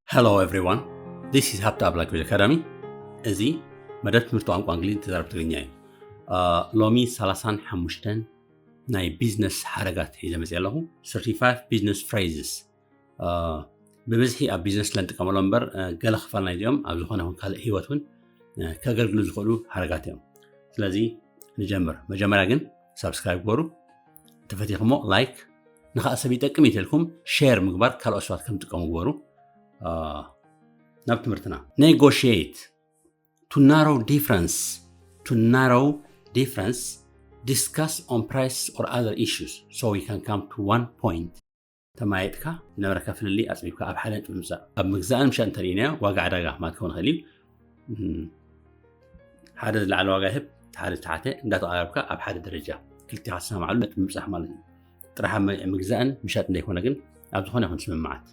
Hello everyone, this is Habtab Language Academy. እዚ መደብ ትምህርቲ ቋንቋ እንግሊዝ ተዛረብ ትግርኛ እዩ። ሎሚ ሰላሳን ሓሙሽተን ናይ ቢዝነስ ሓረጋት ሒዘ መፅእ ኣለኹ። Thirty five business phrases ብብዝሒ ኣብ ቢዝነስ ለንጥቀመሎም እምበር ገለ ክፋል ናይዚኦም ኣብ ዝኾነ ይኹን ካልእ ህይወት እውን ከገልግሉ ዝኽእሉ ሓረጋት እዮም። ስለዚ ንጀምር። መጀመርያ ግን ሳብስክራይብ ግበሩ፣ ተፈቲኽሞ ላይክ፣ ንኻእ ሰብ ይጠቅም ይተልኩም ሼር ምግባር ካልኦት ሰባት ከም ጥቀሙ ግበሩ። ናብ ትምህርትና። Negotiate to narrow difference to narrow difference discuss on price or other issues so we can come to one point. ተማየጥካ ዝነበረካ ፍልልይ ኣፅቢብካ ኣብ ሓደ ነጥቢ ምምፃእ። ኣብ ምግዛእን ምሻጥ እንተሪኢናዮ ዋጋ ዕዳጋ ማለት ክኸውን ይኽእል እዩ። ሓደ ዝለዓለ ዋጋ ይህብ፣ ሓደ ዝተሓተ እንዳተቐራረብካ ኣብ ሓደ ደረጃ ክልቲኻ ትሰማማዓሉ ነጥቢ ምብፃሕ ማለት እዩ። ጥራሕ ኣብ ምግዛእን ምሻጥ እንደይኮነ ግን ኣብ ዝኾነ ይኹን ስምምዓት።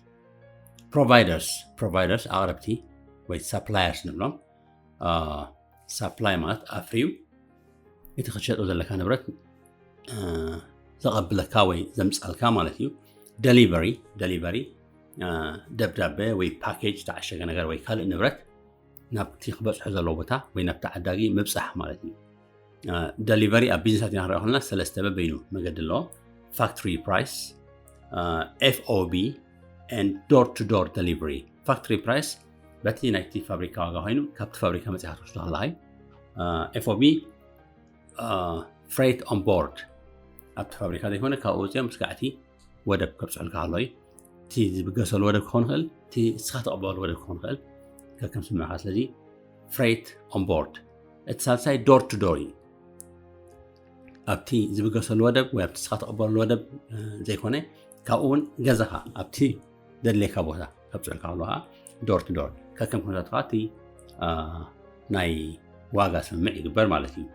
Providers, providers ኣቕረብቲ ወይ suppliers ንብሎም። Supply ማለት ኣፍርዩ እቲ ክትሸጦ ዘለካ ንብረት ዘቐብለካ ወይ ዘምፃልካ ማለት እዩ። Delivery, delivery ደብዳቤ ወይ ፓኬጅ ዝተዓሸገ ነገር ወይ ካልእ ንብረት ናብቲ ክበፅሖ ዘለዎ ቦታ ወይ ናብቲ ዓዳጊ ምብፃሕ ማለት እዩ። ደሊቨሪ ኣብ ቢዝነሳት ኢና ክንሪኦ ከለና ሰለስተ በበይኑ መገዲ ኣለዎ። Factory price, F O B and door to door delivery. Factory price በቲ ናይቲ ፋብሪካ ዋጋ ኮይኑ ካብቲ ፋብሪካ መፂኻ ትወስዶ ከለኻ እዩ። F O B freight on board ኣብቲ ፋብሪካ ዘይኮነ ካብኡ ወፂኦም ስጋዕቲ ወደብ ከብፅሑልካ ከሎ እዩ። እቲ ዝብገሰሉ ወደብ ክኸውን ይኽእል፣ እቲ እስኻ ተቐበሉ ወደብ ክኸውን ይኽእል ከከም ስምዕኻ። ስለዚ freight on board። እቲ ሳልሳይ door to door እዩ። ኣብቲ ዝብገሰሉ ወደብ ወይ ኣብቲ እስኻ ተቐበሉ ወደብ ዘይኮነ ካብኡ እውን ገዛኻ ኣብቲ ዘድልየካ ቦታ ከብፅሑልካ ከሎ ከዓ door to door ከከም ኩነታትካ እቲ ናይ ዋጋ ስምምዕ ይግበር ማለት እዩ።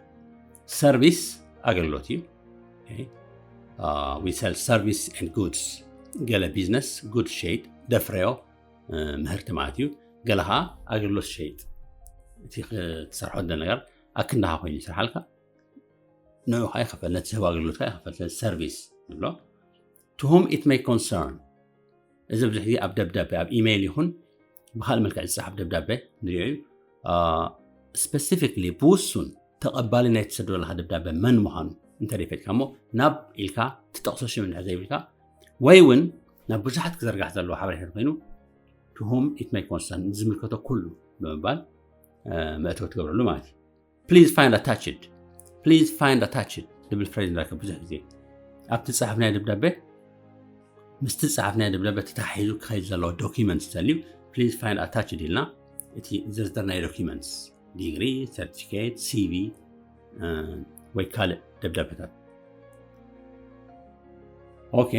ሰርቪስ ኣገልግሎት እዩ። We sell service and goods። ገለ ቢዝነስ ጉድ ሸይጥ ደፍረዮ ምህርቲ ማለት እዩ። ገለ ከዓ ኣገልግሎት ሸይጥ እቲ ክትሰርሖ ዝደለ ነገር ኣክንዳኻ ኮይኑ ይሰርሓልካ። ንዑ ከዓ ይኸፈል፣ ነቲ ዝህብ ኣገልግሎት ከዓ ይኸፈል። ሰርቪስ ንብሎ። To whom it may concern። እዚ ብዙሕ ግዜ ኣብ ደብዳቤ ኣብ ኢሜይል ይኹን ብካልእ መልክዕ ዝፀሓፍ ደብዳቤ ንሪኦ እዩ። Specifically ብውሱን ተቐባሊ ናይ ትሰዶ ዘለካ ደብዳቤ መን ምዃኑ እንተደይ ፈጥካ እሞ ናብ ኢልካ ትጠቕሶ ሽም እንድሕር ዘይብልካ ወይ እውን ናብ ብዙሓት ክዘርጋሕ ዘለዎ ሓበሬታ ኮይኑ to whom it may concern ዝምልከቶ ኩሉ ብምባል መእተዊ ትገብረሉ ማለት እዩ። Please find attached, please find attached ዝብል ፍሬዝ ንረክብ ብዙሕ ግዜ ኣብቲ ዝፀሓፍናዮ ደብዳቤ ምስቲ ዝፀሓፍናዮ ደብዳቤ ተተሓሒዙ ክኸይድ ዘለዎ ዶኪመንት ዝተልዩ please find attached ኢልና እቲ ዝርዝር ናይ ዶኪመንትስ ዲግሪ፣ ሰርቲፊኬት፣ ሲቪ ወይ ካልእ ደብዳቤታት። ኦኬ።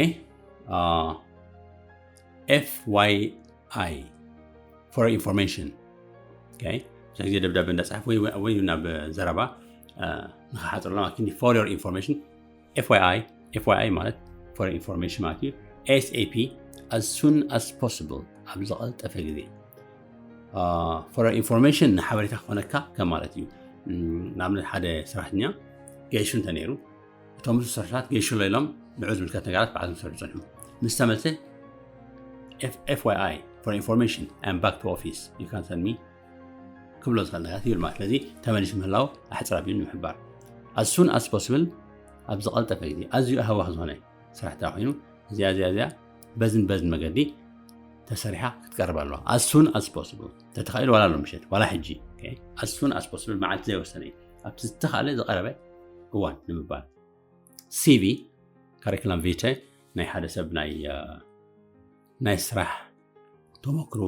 F Y I for information። ብዙሕ ግዜ ደብዳቤ እንዳፅሓፍ ወይ ናብ ዘረባ ንክሓፅረሎም ኣኪኒ for your information። F Y I, F Y I ማለት for information ማለት እዩ። A S A P, as soon as possible፣ ኣብ ዝቐልጠፈ ግዜ። For your information ንሓበሬታ ክኾነካ ከም ማለት እዩ። ንኣብነት ሓደ ሰራሕተኛ ገይሹ እንተነይሩ እቶም ዝሰርሑ ሰባት ገይሹ ኣሎ ኢሎም ንዑ ዝምልከት ነገራት ባዕሎም ዝሰርሑ ዝፀንሑ ምስ ተመልሰ F Y I for information, I'm back to office, you can send me ክብሎ ዝኽእል ነገራት ይብል ማለት ስለዚ ተመሊሱ ምህላው ኣሕፅር ኣቢሉ ንምሕባር። As soon as possible ኣብ ዝቐልጠፈ ግዜ ኣዝዩ ኣህዋኽ ዝኾነ ስራሕ እንተ ኮይኑ እዚኣ እዚኣ እዚኣ በዝን በዝን መገዲ ተሰሪሓ ክትቀርብ ኣለዋ። As soon as possible ተተኻኢሉ ዋላ ኣሎ ምሸት ዋላ ሕጂ as soon as possible መዓልቲ ዘይወሰነ እዩ። ኣብቲ ዝተኻእለ ዝቐረበ እዋን ንምባል። C V curriculum vitae ናይ ሓደ ሰብ ናይ ናይ ስራሕ ተመክሮ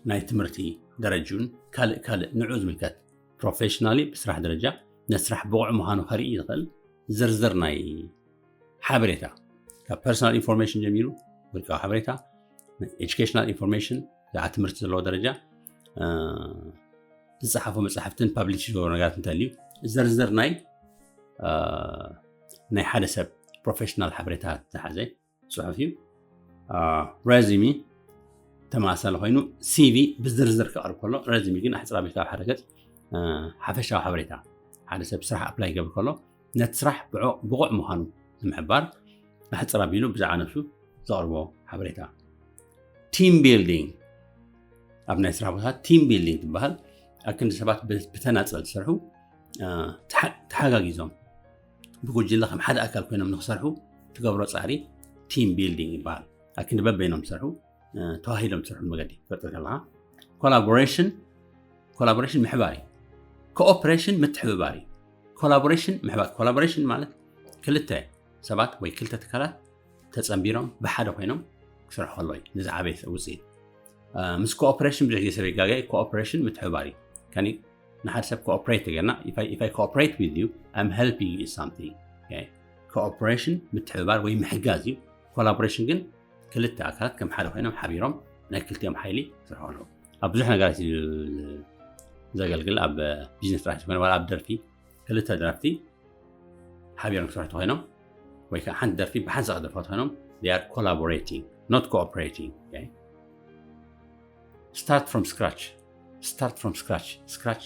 ናይ ትምህርቲ ደረጅኡን ካልእ ካልእ ንዑ ዝምልከት professionally ብስራሕ ደረጃ ነቲ ስራሕ ብቑዕ ምዃኑ ከርኢ ዝኽእል ዝርዝር ናይ ሓበሬታ ካብ personal information ጀሚሩ ውልቃዊ ሓበሬታ፣ educational information ብዛዕባ ትምህርቲ ዘለዎ ደረጃ፣ ዝፀሓፎ መፅሓፍትን ፓብሊሽ ዝገበሩ ነገራት እንተልዩ ዝርዝር ናይ ናይ ሓደ ሰብ ፕሮፌሽናል ሓበሬታ ዝሓዘ ፅሑፍ እዩ። Resume ተመሳሳሊ ኮይኑ C V ብዝርዝር ክቐርብ ከሎ resume ግን ኣሕፅር ኣቢልካ ኣብ ሓደ ገፅ ሓፈሻዊ ሓበሬታ ሓደ ሰብ ስራሕ ኣፕላይ ይገብር ከሎ ነቲ ስራሕ ብቑዕ ምዃኑ ንምሕባር ኣሕፅር ኣቢሉ ብዛዕባ ነብሱ ዘቕርቦ ሓበሬታ። Team building ኣብ ናይ ስራሕ ቦታ team building ትበሃል። ኣብ ክንዲ ሰባት ብ- ብተናጸል ዝሰርሑ እ፣ ተሓ- ተሓጋጊዞም ብጉጅለ ከም ሓደ ኣካል ኮይኖም ንክሰርሑ ትገብሮ ጻዕሪ team building ይበሃል። ኣብ ክንዲ በበይኖም ዝሰርሑ እ፣ ተዋሂዶም ዝሰርሑ መገዲ ክትፈጥር ከለኻ collaboration collaboration ምሕባር እዩ። Cooperation ምትሕብባር እዩ። Collaboration ምሕባር collaboration ማለት ክልተ ሰባት ወይ ክልተ ትካላት ተጸንቢሮም ብሓደ ኮይኖም ክሰርሑ ከለዉ እዩ ንዝዓበየ ውፅኢት። ምስ cooperation ብዙሕ ግዜ ሰብ ይጋገ። Cooperation ምትሕብባር እዩ። ከኒ ንሓደ ሰብ cooperate ተገርና if I cooperate with you I'm helping you something። Cooperation ምትሕብባር ወይ ምሕጋዝ እዩ። Collaboration ግን ክልተ ኣካላት ከም ሓደ ኮይኖም ሓቢሮም ናይ ክልቲኦም ሓይሊ ክሰርሑ ኣለዉ። ኣብ ብዙሕ ነገራት እዩ ዘገልግል። ኣብ ቢዝነስ ጥራሕ ዝኾነ ዋላ ኣብ ደርፊ ክልተ ደረፍቲ ሓቢሮም ክሰርሑ ተኮይኖም ወይ ከዓ ሓንቲ ደርፊ ብሓንሳእ ክደርፋ ተኮይኖም they are collaborating not cooperating። Start from scratch start from scratch scratch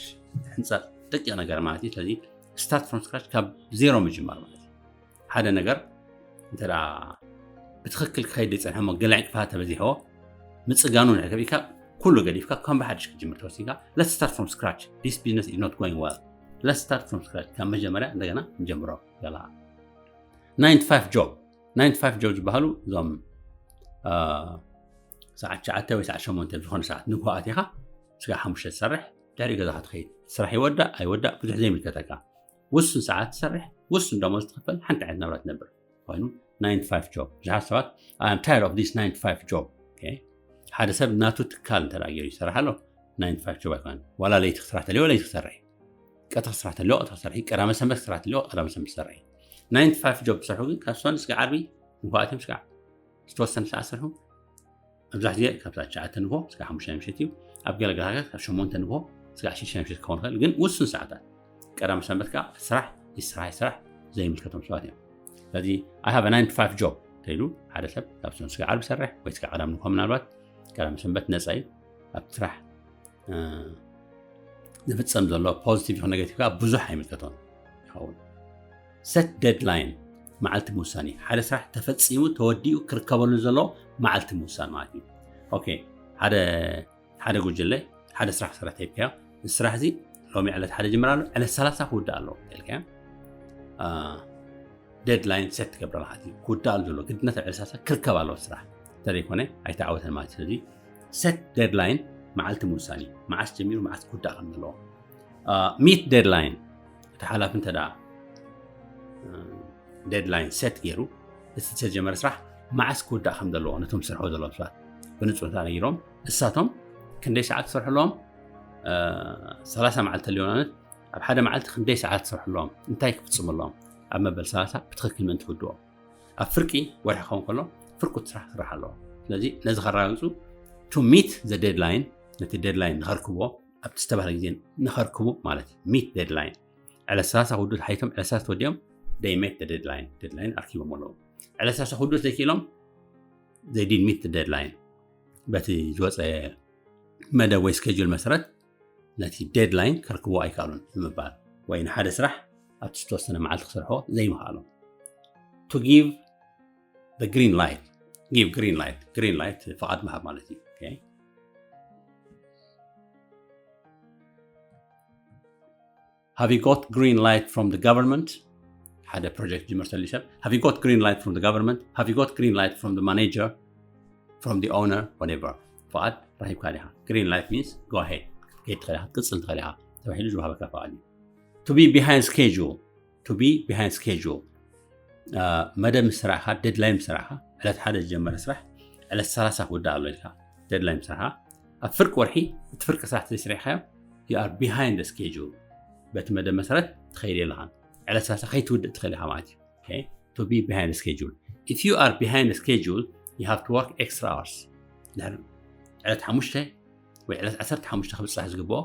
ሕንፃ ደቂቕ ነገር ማለት እዩ። ስለዚ start from scratch ካብ ዜሮ ምጅማር ማለት እዩ። ሓደ ነገር እንተ ብትኽክል ክኸይድ ይፀንሐ እሞ ገለ ዕንቅፋት ተበዚሕዎ ምፅጋኑ ንዕከብ ኢካ ኩሉ ገዲፍካ ከም ብሓድሽ ክትጅምር ተወሲንካ let's start from scratch this business is not going well let's start from scratch ካብ መጀመርያ እንደገና ንጀምሮ ገላ nine to five job nine to five job ዝበሃሉ እዞም ሰዓት ትሽዓተ ወይ ሰዓት ሸሞንተ ዝኾነ ሰዓት ንግሆ ኣቲኻ ስጋ ሓሙሽተ ትሰርሕ ድሕሪ ገዛኻ ትኸይድ ስራሕ ይወዳእ ኣይወዳእ ብዙሕ ዘይምልከተካ ውሱን ሰዓት ትሰርሕ ውሱን ደሞዝ ትኽፈል ሓንቲ ዓይነት ናብራ ትነብር ኮይኑ nine to five job ብዙሓት ሰባት I am tired of this nine to five job ሓደ ሰብ ናቱ ትካል እንተ ገይሩ ይሰርሕ ኣሎ nine to five job ኣይኮነን ዋላ ለይቲ ክስራሕ ተልዮ ለይቲ ክሰርሕ ቀትሪ ክስራሕ ተልዮ ቀትሪ ክሰርሕ ቀዳመ ሰንበት ክስራሕ ተልዮ ቀዳመ ሰንበት ክሰርሕ nine to five job ትሰርሑ ግን ካብ ሰኑ ስጋ ዓርቢ እንኳ ኣትዮም ስጋ ዝተወሰነ ሰዓት ሰርሑ ኣብዛሕ ግዜ ካብ ሰዓት ትሽዓተ ንግሆ ስጋ ሓሙሽተ ምሸት እዩ ኣብ ገለ ገለ ሃገር ካብ ሸሞንተ ንግሆ ስጋ ሽዱሽተ ምሸት ክኸውን ይኽእል ግን ውሱን ሰዓታት ቀዳም ሰንበት ከዓ ስራሕ ይስራሕ ይስራሕ ዘይምልከቶም ሰባት እዮም ስለዚ I have a nine to five job ተይሉ ሓደ ሰብ ካብ ሰኑ ስጋ ዓርቢ ይሰርሕ ወይ ስጋ ቀዳም ንግሆ ምናልባት ቀዳም ሰንበት ነፃ እዩ ኣብ ስራሕ ዝፍፀም ዘሎ positive ይኹን negative ከዓ ብዙሕ ኣይምልከቶን ይኸውን set deadline መዓልቲ ምውሳን እዩ ሓደ ስራሕ ተፈፂሙ ተወዲኡ ክርከበሉ ዘሎ መዓልቲ ምውሳን ማለት እዩ okay ሓደ ሓደ ጉጅለ ሓደ ስራሕ ክሰርሕ ተሂብካዮ እዚ ስራሕ እዚ ሎሚ ዕለት ሓደ ጅምር ኣሎ ዕለት ሰላሳ ክውዳእ ኣለዎ ኢልካዮ deadline set ትገብረላ ክውዳእ ዘሎ ግድነት ዕለት ሰላሳ ክርከብ ኣለዎ ስራሕ እንተዘይኮነ ኣይተዓወተን ማለት ስለዚ set deadline መዓልቲ ምውሳን እዩ መዓስ ጀሚሩ መዓስ ክውዳእ ከም ዘለዎ meet deadline እቲ ሓላፊ እንተ deadline set ገይሩ እቲ ዝተጀመረ ስራሕ መዓስ ክውዳእ ከም ዘለዎ ነቶም ዝሰርሑ ዘለዎም ሰባት ብንፁር ተነጊሮም እሳቶም ክንደይ ሰዓት ክሰርሑ ኣለዎም ሰላሳ መዓልቲ ኣለዎ ማለት ኣብ ሓደ መዓልቲ ክንደይ ሰዓት ክሰርሑ ኣለዎም እንታይ ክፍፅሙ ኣለዎም ኣብ መበል ሰላሳ ብትኽክል ምእንቲ ክውድኦ ኣብ ፍርቂ ወርሒ ክኸውን ከሎ ፍርቁ ስራሕ ክስራሕ ኣለዎ ስለዚ ነዚ ከረጋግፁ to meet the deadline ነቲ deadline ንኸርክብዎ ኣብቲ ዝተባህለ ግዜ ንኸርክቡ ማለት እዩ meet deadline ዕለት ሰላሳ ክውድኡ ተሓይቶም ዕለት ሰላሳ ተወዲኦም they met the deadline deadline ኣርኪቦም ኣለዉ ዕለት ሰላሳ ክውድኡ ዘይክኢሎም they did meet the deadline በቲ ዝወፀ መደብ ወይ schedule መሰረት ነቲ deadline ከርክብዎ ኣይከኣሉን ንምባል ወይ ንሓደ ስራሕ ኣብቲ ዝተወሰነ መዓልቲ ክሰርሖ ዘይምኽኣሎም to give the green light give green light green light ፍቓድ ምሃብ ማለት እዩ okay have you got green light from the government ሓደ project ጅምር ተልዩ ሰብ have you got green light from the government have you got green light from the manager from the owner whatever ፍቓድ ረሂብካ ዲኻ green light means go ahead ክትከይድ ትኽእል ኢኻ ክትቅፅል ትኽእል ኢኻ ተባሂሉ ዝወሃበካ ፍቓድ እዩ to be behind schedule to be behind schedule መደብ ምስ ሰራዕካ deadline ምስ ሰራዕካ ዕለት ሓደ ዝጀመረ ስራሕ ዕለት ሰላሳ ክውዳእ ኣሎ ኢልካ deadline ምስ ሰራዕካ ኣብ ፍርቂ ወርሒ እቲ ፍርቂ ስራሕ ተዘይሰሪሕካዮ you are behind schedule በቲ መደብ መሰረት ትኸይድ የለኻን ዕለት ሰላሳ ከይትውድእ ትኽእል ኢኻ ማለት እዩ okay to be behind schedule if you are behind schedule you have to work extra hours ድሕሪ ዕለት ሓሙሽተ ወይ ዕለት ዓሰርተ ሓሙሽተ ክብፃሕ ዝግብኦ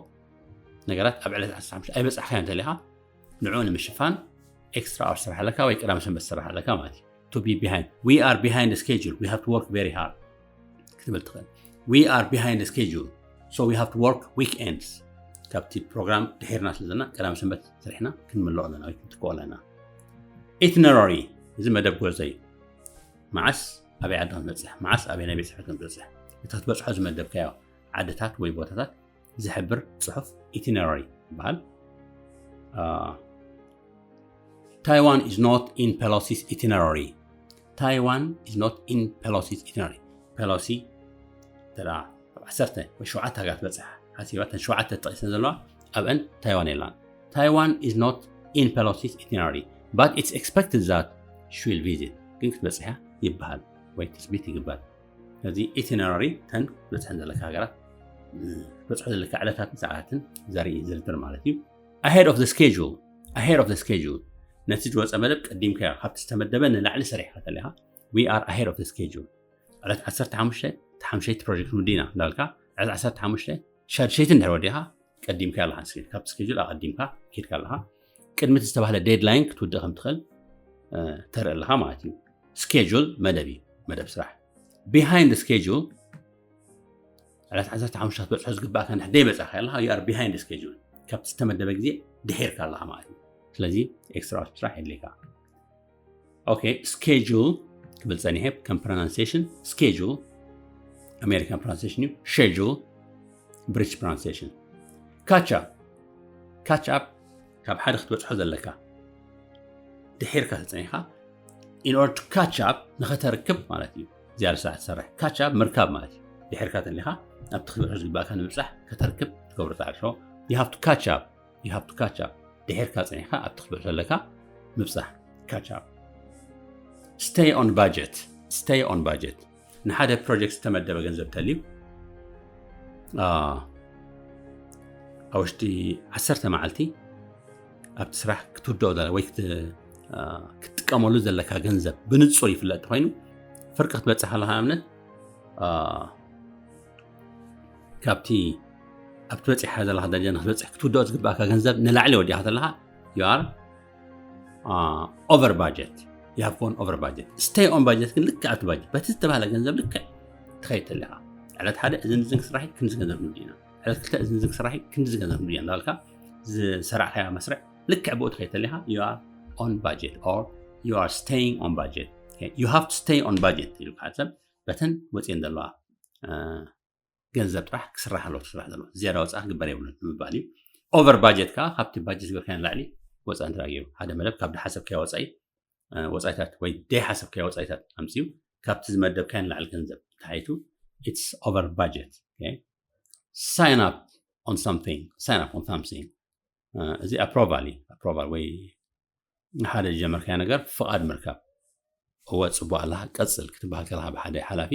ነገራት ኣብ ዕለት ዓሰርተ ሓሙሽተ ኣይበፃሕካዮ እንተሊኻ ንዑ ንምሽፋን extra hours ስራሕ ኣለካ ወይ ቀዳም ሰንበት ስራሕ ኣለካ ማለት እዩ to be behind we are behind schedule we have to work very hard ክትብል ትኽእል we are behind schedule so we have to work weekends ካብቲ ፕሮግራም ድሒርና ስለ ዘለና ቀዳም ሰንበት ስርሕና ክንምልኦ ኣለና ወይ ክንትክኦ ኣለና itinerary እዚ መደብ ጉዕዞ እዩ መዓስ ኣበይ ዓዲ ክንበፅሕ መዓስ ኣበይ ናይ ቤት ፅሕፈት ክንበፅሕ እቲ ክትበፅሖ ዝመደብካዮ ዓድታት ወይ ቦታታት ዝሕብር ጽሑፍ itinerary ይበሃል። Taiwan is not in Pelosi's itinerary. Taiwan is not in Pelosi's itinerary. Pelosi ተራ ኣብ ዓሰርተ ወይ ሸውዓተ ሃገራት በጽሓ ሓሲባ ተን ሸውዓተ ተጠቂሰን ዘለዋ ኣብአን ታይዋን የላን። Taiwan is not in Pelosi's itinerary, but it's expected that she will visit. ግን ክትበጽሕ እያ ይበሃል ወይ ትጽቢት ይግበር። ስለዚ itinerary ተን ክትበጽሐን ዘለካ ሃገራት ክትበጽሖ ዘለካ ዕለታትን ሰዓታትን ዘርኢ ዝርዝር ማለት እዩ። Ahead of the schedule. Ahead of the schedule. ነቲ ዝወፀ መደብ ቀዲምካ ካብቲ ዝተመደበ ንላዕሊ ሰሪሕካ ተለካ we are ahead of the schedule. ዕለት ዓሰርተ ሓሙሽተ ሓምሸይቲ ፕሮጀክት ውዲና እንዳልካ ዕለት ዓሰርተ ሓሙሽተ ሻድሸይቲ እንድሕር ወዲኻ ቀዲምካ ኣለኻ። ስኬ- ካብቲ schedule ኣቐዲምካ ኬድካ ኣለኻ። ቅድሚ እቲ ዝተባህለ deadline ክትውድእ ከም ትኽእል ተርኢ ኣለኻ ማለት እዩ። Schedule መደብ እዩ፣ መደብ ስራሕ። Behind the schedule ዕለት ዓሰርተ ሓሙሽተ ክትበፅሖ ዝግባእካ ንሕ ደይ በፃኻ ኣለኻ you are behind the schedule። ካብቲ ዝተመደበ ግዜ ድሒርካ ኣለኻ ማለት እዩ። ስለዚ ኤክስትራ ስራሕ የድልየካ። Okay, schedule ክብል ፀኒሐ ከም pronunciation schedule American pronunciation እዩ። Schedule British pronunciation። Catch up catch up ካብ ሓደ ክትበፅሖ ዘለካ ድሒርካ ተፀኒኻ in order to catch up ንኸተርክብ ማለት እዩ። ዝያዳ ስራሕ ትሰርሕ catch up ምርካብ ማለት እዩ። ድሒርካ ተሊኻ ኣብቲ ክትበፅሖ ዝግባእካ ንምብፃሕ ከተርክብ ትገብሮ ፃዕሪ። You have to catch up you have to catch up ድሒርካ ፀኒኻ ኣብቲ ክትበፅሖ ዘለካ ምብፃሕ catch up። Stay on budget stay on budget ንሓደ ፕሮጀክት ዝተመደበ ገንዘብ ተልዩ ኣብ ውሽጢ ዓሰርተ መዓልቲ ኣብቲ ስራሕ ክትውድኦ ዘለ ወይ ክትጥቀመሉ ዘለካ ገንዘብ ብንፁር ይፍለጥ ኮይኑ ፍርቂ ክትበፅሕ ኣለካ ኣብነት ካብቲ ኣብቲ በፂሕካ ዘለካ ደረጃ ንክትበፅሕ ክትውድኦ ዝግባእካ ገንዘብ ንላዕሊ ወዲእካ ዘለካ you are over budget you have gone over budget። Stay on budget ግን ልክዕ ኣብቲ budget በቲ ዝተባህለ ገንዘብ ልክዕ ትኸይድ ተለካ ዕለት ሓደ እዚ ንዝን ክስራሕ ክንዚ ገንዘብ ንውዲና ዕለት ክልተ እዚ ንዝን ክስራሕ ክንዚ ገንዘብ ንውዲና እንዳልካ ዝሰራዕካያ መስርዕ ልክዕ ብኡ ትኸይድ ተለካ you are on budget or you are staying on budget። You have to stay on budget ኢሉ ከዓ ሰብ በተን ወፅየን ዘለዋ ገንዘብ ጥራሕ ክስራሕ ኣለዎ ትስራሕ ዘለዎ ዝያዳ ወፃኢ ክግበር የብሉን ንምባል እዩ። Over budget ከዓ ካብቲ budget ዝገበርካዮ ንላዕሊ ወፃኢ እንተ ገይሩ ሓደ መደብ ካብ ዝሓሰብካዮ ወፃኢ ወፃኢታት ወይ ዘይሓሰብካዮ ወፃኢታት ኣምፅኡ ካብቲ ዝመደብካዮ ንላዕሊ ገንዘብ ተሓይቱ it's over budget። Sign up on something sign up on something እዚ approval እዩ approval ወይ ንሓደ ዝጀመርካዮ ነገር ፍቓድ ምርካብ እወ ፅቡቅ ኣለካ ቀፅል ክትበሃል ከለካ ብሓደ ሓላፊ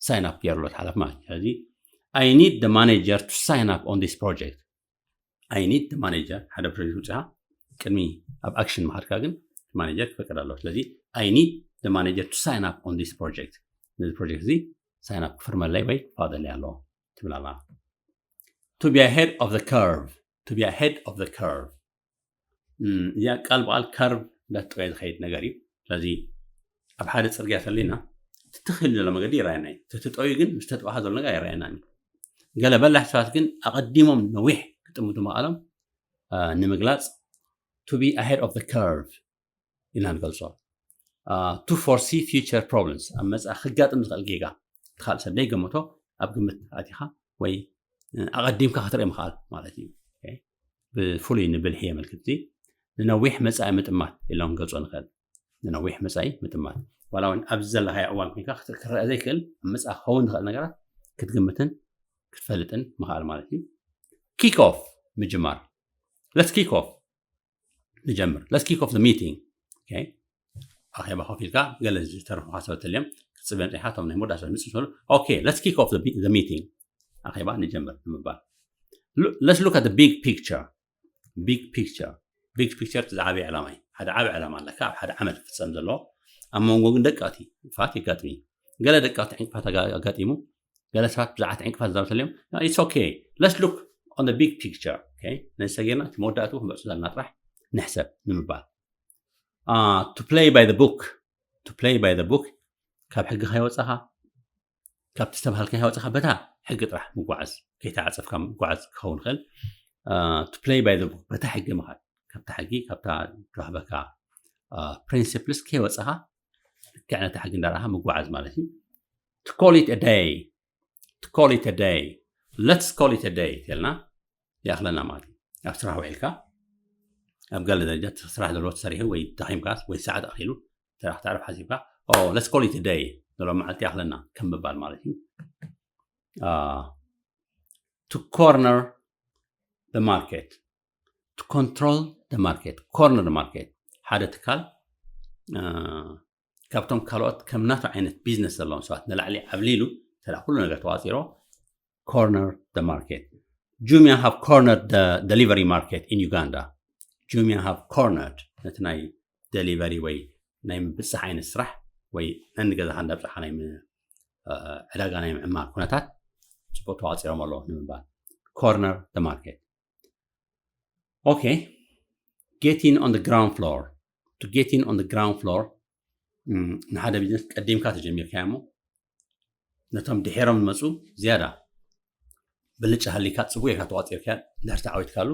sign up ገይሩ ኣሎ ሓላፊ ማለት እዩ። ስለዚ I need the manager to sign up on this project። I need the manager ሓደ ፕሮጀክት ውፅኻ ቅድሚ ኣብ action ምኻድካ ግን ማኔጀር ክፈቅድ ኣለዎ። ስለዚ I need the manager to sign up on this project ነዚ ፕሮጀክት እዚ sign up ክፍርመለይ ወይ ክፈቅደለይ ኣለዎ ትብል ኣላ። To be ahead of the curve to be ahead of the curve እዚኣ ቃል ብቃል curve እንዳተጠወየ ዝኸይድ ነገር እዩ። ስለዚ ኣብ ሓደ ፅርግያ ተሊና ትትኽል ዘሎ መገዲ ይረኣየና እዩ። ተተጠዩ ግን ምስ ተጠዋሃ ዘሎ ነገር ኣይረኣየናን እዩ። ገለ በላሕ ሰባት ግን ኣቐዲሞም ነዊሕ ክጥምቱ መቓሎም ንምግላፅ to be ahead of the curve ኢና ንገልፆ። To foresee future problems ኣብ መፅኣ ክጋጥም ዝኽእል ጌጋ እቲ ካልእ ሰብ ዘይገመቶ ኣብ ግምት ኣቲኻ ወይ ኣቐዲምካ ክትርኢ ምኽኣል ማለት እዩ። ብፍሉይ ንብልሒ የመልክት። እዚ ንነዊሕ መፃኢ ምጥማት ኢልና ክንገልፆ ንኽእል። ንነዊሕ መፃኢ ምጥማት ዋላ እውን ኣብዚ ዘለካዮ እዋን ኮይንካ ክረአ ዘይክእል ኣብ መፃኢ ክኸውን ዝኽእል ነገራት ክትግምትን ክትፈልጥን ምኽኣል ማለት እዩ። Kick off ምጅማር። Let's kick off ንጀምር። Let's kick off the meeting። ኣኼባ ኮፍ ኢልካ ገለ ዝተረፉካ ሰባት ተልዮም ክትፅበ ንፅኢኻ እቶም ናይ መወዳእታ ምፅእ ዝበሉ okay let's kick off the meeting ኣኼባ ንጀምር ንምባል። Let's look at the big picture። Big picture big picture እቲ ዝዓበየ ዕላማ እዩ። ሓደ ዓበየ ዕላማ ኣለካ ኣብ ሓደ ዓመት ክፍፀም ዘለዎ ኣብ መንጎ ግን ደቀቕቲ ፋት የጋጥም እዩ። ገለ ደቀቕቲ ዕንቅፋት ኣጋጢሙ ገለ ሰባት ብዛዕባ ዕንቅፋት ዝዛረቡ ተልዮም it's okay let's look on the big picture። ነዚ ሰጌርና እቲ መወዳእቱ ክንበፅሑ ዘለና ጥራሕ ንሕሰብ ንምባል። To play by the book to play by the book ካብ ሕጊ ከይወፃኻ ካብቲ ዝተባሃልካ ከይወፃኻ በታ ሕጊ ጥራሕ ምጓዓዝ ከይተዓፀፍካ ምጓዓዝ ክኸውን ይኽእል። To play by the book በታ ሕጊ ምኻድ ካብታ ሕጊ ካብታ ተዋህበካ principles ከይወፃኻ ልክዕ ነታ ሕጊ እንዳረኣኻ ምጓዓዝ ማለት እዩ። To call it a day call it a day. Let's call it a day ተልና ይኣኽለና ማለት እዩ። ኣብ ስራሕ ውዒልካ ኣብ ገለ ደረጃ እቲ ስራሕ ዘለዎ ተሰሪሑ ወይ ደኺምካ ወይ ሰዓት ኣኺሉ ተዕረፍ ሓሲብካ let's call it a day ዘሎ መዓልቲ ይኣኽለና ከም ምባል ማለት እዩ። To corner the market, to control the market, corner the market ሓደ ትካል ካብቶም ካልኦት ከም ናቱ ዓይነት ቢዝነስ ዘለዎም ሰባት ንላዕሊ ዓብሊሉ ተላ ኩሉ ነገር ተዋፂሮ corner the market. Jumia have cornered the delivery market in Uganda. Jumia have cornered ነቲ ናይ ደሊቨሪ ወይ ናይ ምብፅሕ ዓይነት ስራሕ ወይ ነንገዛኻ እንዳብፅሓ ናይ ዕዳጋ ናይ ምዕማር ኩነታት ፅቡቅ ተዋፂሮም ኣለዉ ንምባል corner the market. Okay, get in on the ground floor. To get in on the ground floor ንሓደ ቢዝነስ ቀዲምካ ተጀሚርካዮ እሞ ነቶም ድሒሮም ዝመፁ ዝያዳ ብልጫ ሃሊካ ፅቡቅ ኢልካ ተዋፂርካ ድሕሪ ተዓዊትካሉ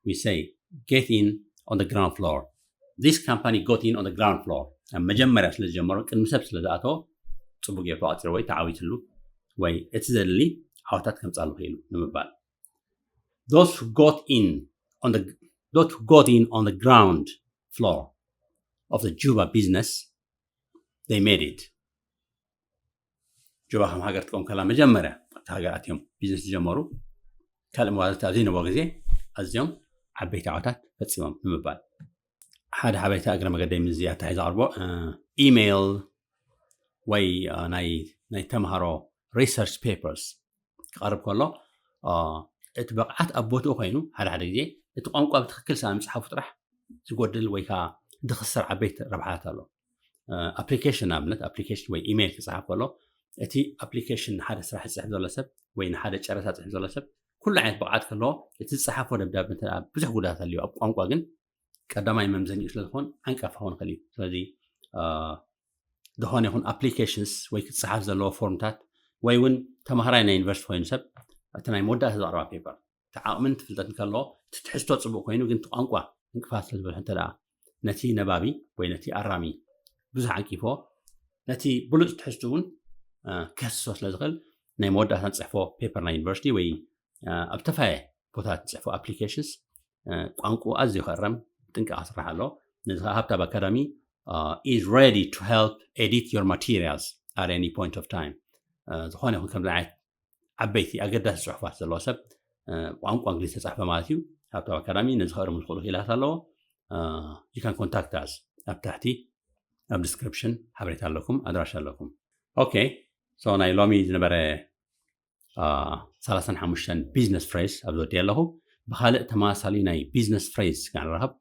we say get in on the ground floor. This company got in on the ground floor. ኣብ መጀመርያ ስለ ዝጀመሩ ቅድሚ ሰብ ስለ ዝኣተዎ ፅቡቅ ገይሩ ተዋፂሩ ወይ ተዓዊትሉ ወይ እቲ ዘድሊ ዓወታት ከምፃሉ ክኢሉ ንምባል those who got in on the those who got in on the ground floor of the Juba business, they made it. ጁባ ከም ሃገር ትቆም ከላ መጀመርያ ኣብቲ ሃገር ኣትዮም ቢዝነስ ዝጀመሩ ካልእ መዋዘቲ ኣብ ዘይነበሮ ግዜ ኣዝዮም ዓበይቲ ዓወታት ፈፂሞም ንምባል ሓደ ሓበሬታ እግረ መገደይ ምዚ ኣታሒዘ ኣቕርቦ ኢሜይል ወይ ናይ ተምሃሮ research papers ክቐርብ ከሎ እቲ ብቕዓት ኣብ ቦትኡ ኮይኑ ሓደ ሓደ ግዜ እቲ ቋንቋ ብትክክል ሰ ምፅሓፉ ጥራሕ ዝጎድል ወይ ከዓ ዝኽሰር ዓበይቲ ረብሓታት ኣሎ። ኣፕሊኬሽን ንኣብነት ኣፕሊኬሽን ወይ ኢሜይል ክፅሓፍ ከሎ እቲ ኣፕሊኬሽን ንሓደ ስራሕ ዝፅሕፍ ዘሎ ሰብ ወይ ንሓደ ጨረታ ዝፅሕፍ ዘሎ ሰብ ኩሉ ዓይነት ብቕዓት ከለዎ እቲ ዝፅሓፎ ደብዳቤ እንተ ብዙሕ ጉዳት ኣለዎ ኣብ ቋንቋ ግን ቀዳማይ መምዘኒኡ ስለዝኾን ዓንቀፋ ክኾን ይኽእል እዩ። ስለዚ ዝኾነ ይኹን ኣፕሊኬሽንስ ወይ ክፅሓፍ ዘለዎ ፎርምታት ወይ እውን ተምሃራይ ናይ ዩኒቨርሲቲ ኮይኑ ሰብ እቲ ናይ መወዳእታ ዘቕረባ ፔፐር እቲ ዓቕምን ትፍልጠት እንከለዎ እቲ ትሕዝቶ ፅቡቅ ኮይኑ ግን እቲ ቋንቋ እንቅፋት ስለዝበዝሖ እንተ ነቲ ነባቢ ወይ ነቲ ኣራሚ ብዙሕ ዓንቂፎ ነቲ ብሉፅ ትሕዝቱ እውን ከስሶ ስለዝኽእል ናይ መወዳእታ ንፅሕፎ ፔፐር ናይ ዩኒቨርሲቲ ወይ ኣብ ተፋየ ቦታት ንፅሕፎ ኣፕሊኬሽንስ ቋንቁ ኣዝዩ ክእረም ጥንቃ ክስራሕ ኣሎ። ነዚ ከዓ ሃብታብ ኣካዳሚ is ready to help edit your materials at any point of time. ዝኾነ ይኹን ከምዚ ዓይነት ዓበይቲ ኣገዳሲ ፅሑፋት ዘለዎ ሰብ ቋንቋ እንግሊዝ ተፃሕፈ ማለት እዩ። ሃብታብ ኣካዳሚ ነዚ ከእርሙ ዝኽእሉ ክኢላት ኣለዎ። You can contact us ኣብ ታሕቲ ኣብ ዲስክሪፕሽን ሓበሬታ ኣለኩም ኣድራሻ ኣለኩም። Okay, so ናይ ሎሚ ዝነበረ ሰላሳን ሓሙሽተን business phrase ኣብዚ ወዲአ ኣለኹ። ብካልእ ተመሳሳሊ ናይ business phrase ክንራኸብ።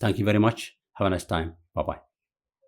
Thank you very much. Have a nice time. Bye bye.